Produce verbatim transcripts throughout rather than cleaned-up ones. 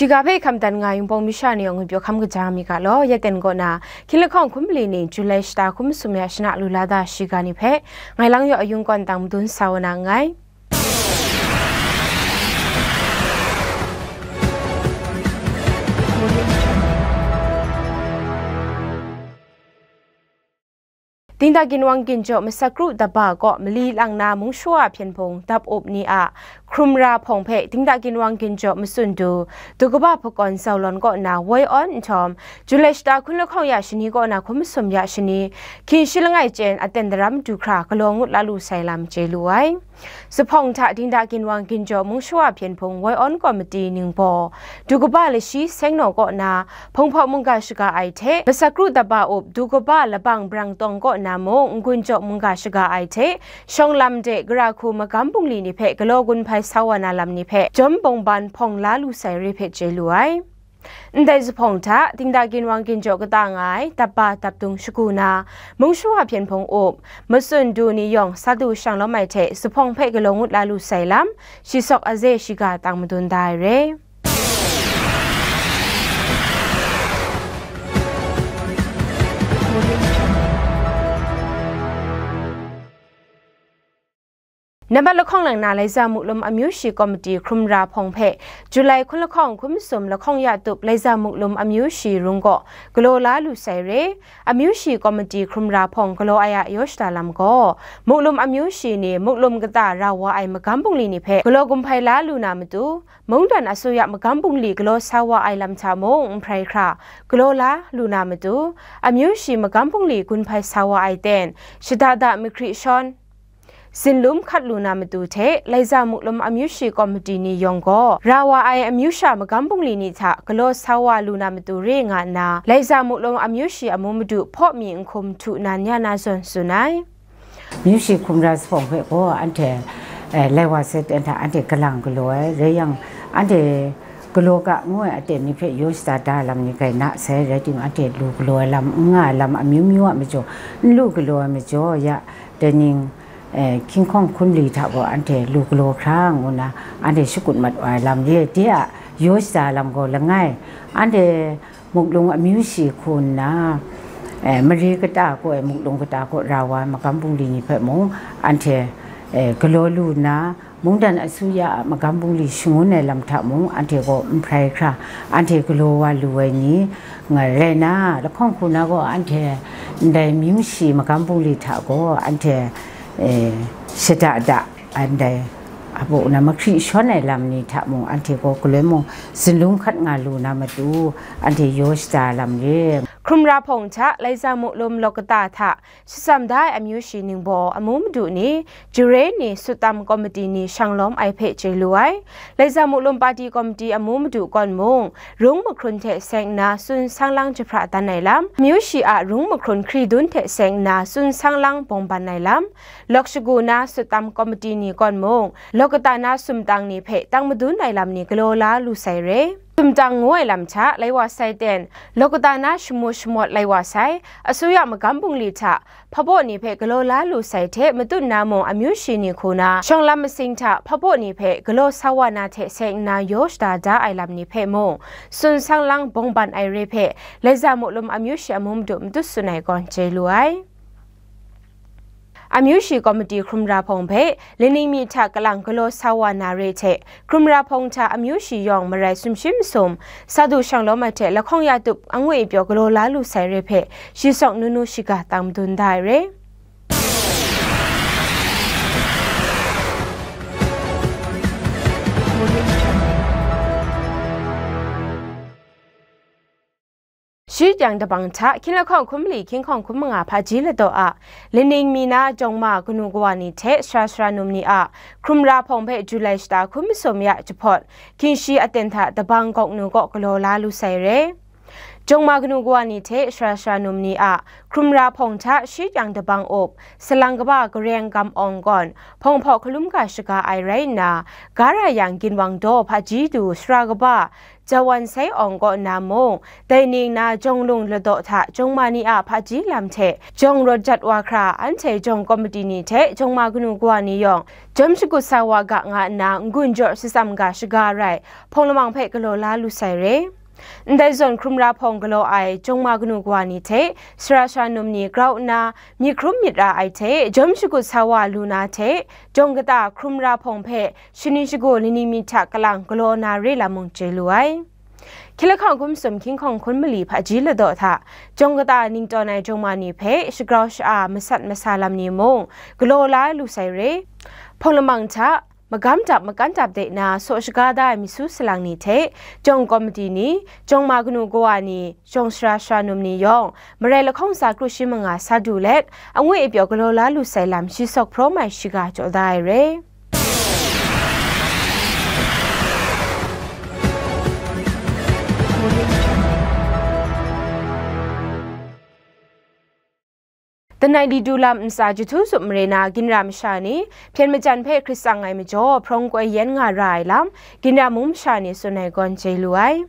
Shiga hpe hkam dan nga Yungpawng Misha ni yawng ngwi pyaw hkam kaja mi ga law, ya ten kaw na, hkying lahkawng hkum mali ni, Julai shata hkum masum ya shana lu la da shiga ni hpe, ngai lang yaw ayung kawn tang madun sa wa na nngai. Dingda ginwang ginjaw masakru daba kaw mali lang na mungshawa hpyen hpung dap up ni a hkrum ra hpawng hpe dingda ginwang ginjaw matsun du, du kaba hpakawn zaulawn kaw na woi awn nhtawm, Julai shata hkun lahkawng ya shani kaw na hkum masum ya shani, hkying shi langai chyen aten daram du hkra galaw ngut la lu sai lam chye lu ai. Zuphpawng hta dingda ginwang ginjaw mungshawa hpyen hpung woi awn komiti ningbaw, du kaba lashi seng naw kaw na, hpung hpawk mungga shaga ai hte, masakru daba up du kaba labang brang tawng kaw na mung, n-gun jaw mungga shaga ai hte, shawng lam de gara hku magam bungli ni hpe galaw gun hpai sa wa na lam ni hpe, jawm bawngban hpawng la lu sai re hpe chye lu ai. Ndai zuphpawng hta, dingda ginwang ginjaw kata nga ai, dapba dapdung shagu na, mungshawa hpyen hpung up, matsun du ni yawng sa du shang lawm ai hte zuphpawng hpe galaw ngut la lu sai lam, shi sawk aze shiga tang madun da ai re. Nambat lahkawng lang na Laiza Muklum Amyu Shi Komiti hkrum ra hpawng hpe Julai hkun lahkawng hkum sum lahkawng ya tup Laiza Muklum Amyu Shi rung kaw galaw la lu sai re. Amyu Shi Komiti hkrum ra hpawng galaw ai a yaw shada lam gaw, Muklum Amyu Shi ni Muklum kata ra wa ai magam bungli ni hpe galaw gun hpai la lu na matu, mungdan asuya magam bungli galaw sa wa ai lam hta mung n hprai hkra galaw la lu na matu, Amyu Shi magam bungli gun hpai sa wa ai ten, shada da mahkri shawn, zinlum hkat lu na matu hte, Laiza Muklum Amyu Shi Komiti ni yawng gaw, ra wa ai amyu sha magam bungli ni hta galaw sa wa lu na matu re nga nna, Laiza Muklum Amyu Shi amu madu hpaw mi nhkum htu nan ya na zawn tsun ai. Amyu Shi hkrum ra zuphpawng hpe gaw anhte, eh, lai wa sai ten hta anhte kalang galaw ai, rai yang, anhte galaw ga ngu ai aten ni hpe yaw shada da lam ni grai na sai, rai timung, anhte lu galaw ai lam, n nga ai lam amyu myu a majaw, n lu galaw ai majaw ya, dai ning, eh, hkying hkawng hkun li hta gaw anhte lu galaw hkra ngu nna, anhte shakut mat wa ai lam re, de a yaw shada lam gaw langai, anhte Muklung Amyu Shi hku nna, eh, mare kata kaw ai Muklung kata kaw ra wa ai magam bungli ni hpe mung, anhte, eh, galaw lu nna, mungdan asuya a magam bungli shangun ai lam hta mung, anhte gaw n hprai hkra, anhte galaw wa lu ai ni, nga rai na, lahkawng hku na gaw, anhte ndai Amyu Shi magam bungli hta gaw, anhte, eh, shada da, ndai, abu na mahkri shawn ai lam ni hta mung, anhte gaw galoi mung, zinlum hkat nga lu na matu, anhte yaw shada lam re. Hkrum ra hpawng hta, Laiza Muklum Lawkata hta, shatsam da ai amyu shi ningbaw amu madu ni, jare ni, suttam komiti ni shang lawm ai hpe chye lu ai. Laiza Muklum Pati Komiti amu madu kawn mung, rung mahkrun hte seng nna tsun sang lang jahpra dan ai lam, amyu shi a rung mahkrun hkri dun hte seng nna tsun sang lang bawng ban ai lam, lawk shagu na suttam komiti ni kawn mung, lawkata na sumtang ni hpe tang madun ai lam ni galaw la lu sai re. Sumtang ngu ai lam hta lai wa sai ten, lawkata na shamu shamawt lai wa sai, asuya magam bungli hta, hpabaw ni hpe galaw la lu sai hte matut na mung amyu shi ni hku na, shawng lam masing hta hpabaw ni hpe galaw sa wa na hte seng nna yaw shada da ai lam ni hpe mung, tsun sang lang bawng ban ai re hpe, Laiza Muklum amyu shi amu madu matut tsun ai gawn chye lu ai. Amyu shi komiti hkrum ra hpawng hpe, laning mi hta kalang galaw sa wa na re hte, hkrum ra hpawng hta amyu shi yawng marai sumshi masum, sa du shang lawm ai hte lahkawng ya tup angwi pyaw galaw la lu sai re hpe, shi sawk nu nu shiga tang madun da ai re. Shi jang dabang hta, hkying lahkawng hkum mali hkying hkawng hkum manga hpaji ladaw a, laning mi na jawng ma kanu kawa ni hte sara sara num ni a, hkrum ra hpawng hpe July shata hkum masum ya jahpawt, hkying shi aten hta dabang gawk nu kaw galaw la lu sai re. Jawng ma kanu kawa ni hte sara sara num ni a hkrum ra hpawng hta shi kyang dabang up, salang kaba Gareng Gam Awng gawn hpawng hpaw hkalum ga shaga ai rai nna, ga ra yang ginwang daw hpaji du sara kaba Jawan Sai Awng kaw nna mung, dai ning na jawng lung ladaw hta jawng ma ni a hpaji lam hte jawng rawt jat wa hkra, anhte jawng komiti ni hte jawng ma kanu kawa ni yawng jawm shagut sa wa ga nga nna n-gun jaw shatsam ga shaga rai, hpawng lamang hpe galaw la lu sai re. Ndai zawn hkrum ra hpawng galaw ai jawng ma kanu kawa ni hte sara sara num ni grau nna, myit hkrum myit ra ai hte jawm shagut sa wa lu na hte, jawng kata hkrum ra hpawng hpe shani shagu lani mi hta kalang galaw na re lam mung chye lu ai. Hkye lahkawng hkum sum hkying hkawng hkun mali hpaji ladaw hta, jawng kata ningtawn ai jawng ma ni hpe shagrau sha-a masat masa lam ni mung galaw la lu sai re. Hpawng lamang hta, magam dap makan dap de na saw shaga da ai misu salang ni hte, jawng komiti ni, jawng ma kanu kawa ni, jawng sara sara num ni yawng, marai lahkawng sa kru shi manga sa du let, angwi apyaw galaw la lu sai lam shi sawk hprawm ai shiga jaw da ai re. Danai li du lam ntsa Jahtu Zup mare na ginra masha ni hpyen majan hpe hkrit tsang ai majaw, hprawng koi yen nga ra ai lam, ginra mung masha ni tsun ai gawn chye lu ai.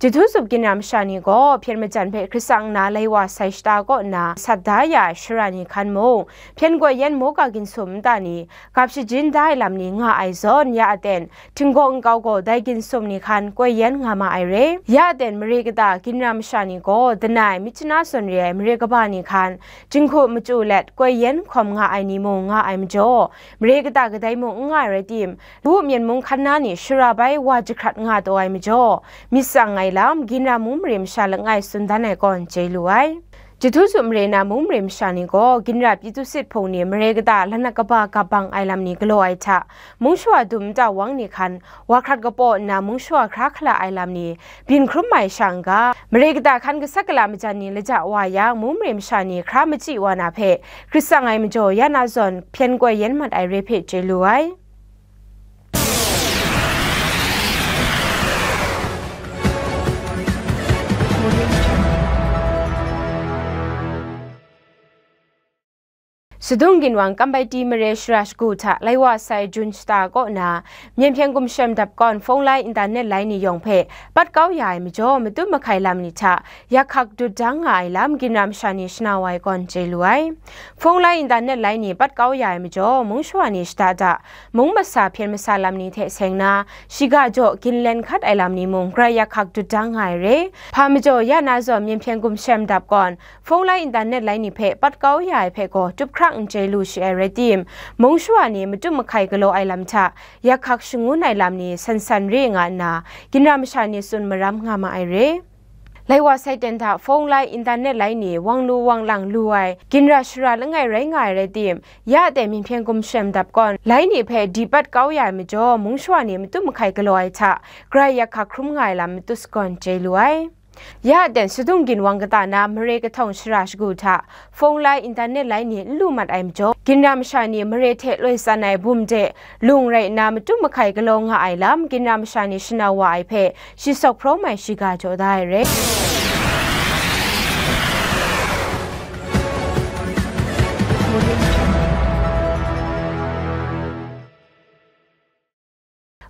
Jahtu Zup ginra masha ni gaw hpyen majan hpe hkrit tsang nna lai wa sai shata kaw nna sat da ya ai shara ni hkan mung, hpyen koi yen mawga ginsum nta ni gap shajin da ai lam ni nga ai zawn, ya aten htinggaw nkau gaw dai ginsum ni hkan koi yen nga ma ai re. Ya aten mare kata ginra masha ni gaw danai myit chana zawn re ai mare kaba ni hkan jinghku machyu let koi yen hkawm nga ai ni mung nga ai majaw, mare kata kadai mung n nga ai rai tim, bu myen mung hkan na ni shara bai wa jahkrat nga taw ai majaw, myit tsang ai lam, ginra mung mare masha langai tsun dan ai gawn chye lu ai. Jahtu Zup mare na mung mare masha ni gaw, ginra Pyitusit hpung ni mare kata lanak kaba gap bang ai lam ni galaw ai hta, mung shawa dum nta wang ni hkan wa hkrat kapaw nna mung shawa hkra hkala ai lam ni byin hkrum ai sha n ga, mare kata hkan gasat gala majan ni laja wa yang, mung mare masha ni hkra machyi wa na hpe hkrit tsang ai majaw, ya na zawn hpyen koi yen mat ai re hpe chye lu ai. Shadung ginwang Kambaiti mare shara shagu hta lai wa sai Jun shata kaw na, myen hpyen gumshem dap kawn phone lai, internet lai ni yawng hpe pat kau ya ai majaw, matu mahkai lam ni hta yak hkak dut dang nga ai lam, ginra masha ni shana wa ai gawn chye lu ai. Phone lai, internet lai ni pat kau ya ai majaw, mung shawa ni shada da, mung masa hpyen masa lam ni hte seng na, shiga jaw ginlen hkat ai lam ni mung grai yak hkak dut dang nga ai re. Hpa majaw, ya na zawn myen hpyen gumshem dap kawn, phone lai, internet lai ni hpe pat kau ya ai hpe gaw, tup hkrang n chye lu shi ai rai tim, mung shawa ni matu mahkai galaw ai lam hta yak hkak shangun ai lam ni san san re nga nna, ginra masha ni tsun maram nga ma ai re. Lai wa sai ten hta phone lai, internet lai ni wang lu wang lang lu ai ginra shara langai rai nga ai rai tim, ya aten myen hpyen gumshem dap kawn lai ni hpe di pat kau ya ai majaw, mung shawa ni matu mahkai galaw ai hta grai yak hkak hkrum nga ai lam matu sagawn chye lu ai. Ya aten Shadung ginwang kata na mare kahtawng shara shagu hta phone lai, internet lai ni n lu mat ai majaw, ginra masha ni mare hte loi tsan ai bum de lung rai nna, matu mahkai galaw nga ai lam, ginra masha ni shana wa ai hpe shi sawk hprawm ai shiga jaw da ai re.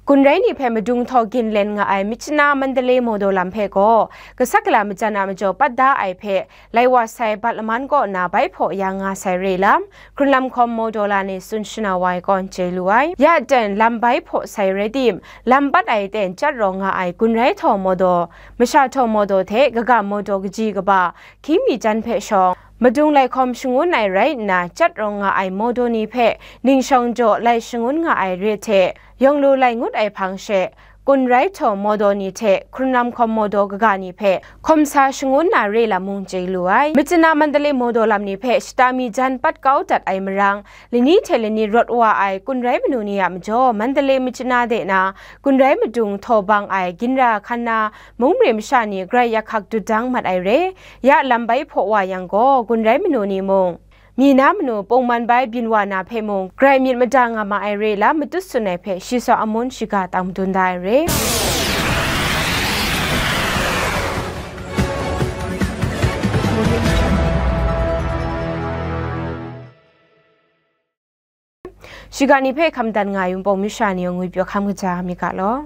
Gun rai ni hpe madung htaw ginlen nga ai Myitkyina Mandalay Mawdaw lam hpe gaw, gasat gala majan a majaw pat da ai hpe, lai wa sai Bat Laman kaw na bai hpaw ya nga sai re lam, Hkrunlam hkawm Mawdaw la ni tsun shana wa ai gawn chye lu ai. Ya aten lam bai hpaw sai rai tim, lam pat ai ten chyat rawng nga ai Gun rai htaw Mawdaw, Masha htaw Mawdaw hte Kagam Mawdaw kaji kaba, hkying mi jan hpe shawng, madung lai hkawm shangun ai rai nna, chyat rawng nga ai Mawdaw ni hpe ning shawng jaw lai shangun nga ai re hte, yawng lu lai ngut ai hpang she, Gun rai htaw Mawdaw ni hte Hkrunlam hkawm Mawdaw kaga ni hpe hkawm sa shangun na re lam mung chye lu ai. Myitkyina Mandalay Mawdaw lam ni hpe shata mi jan pat kau dat ai marang, lani hte lani rawt wa ai Gun rai manu ni a majaw, Mandalay Myitkyina de na Gun rai madung htaw bang ai ginra hkan na mung mare masha ni grai yak hkak dut dang mat ai re. Ya lam bai hpaw wa yang gaw, Gun rai manu ni mung, mi na manu pungman bai byin wa na hpe mung, grai myit mada nga ma ai re lam matut tsun ai hpe, shi saw amun shiga tang madun da ai re. Shiga ni hpe hkam dan nga ai Wunpawng masha ni yawng ngwipyaw hkam kaja mi ga law.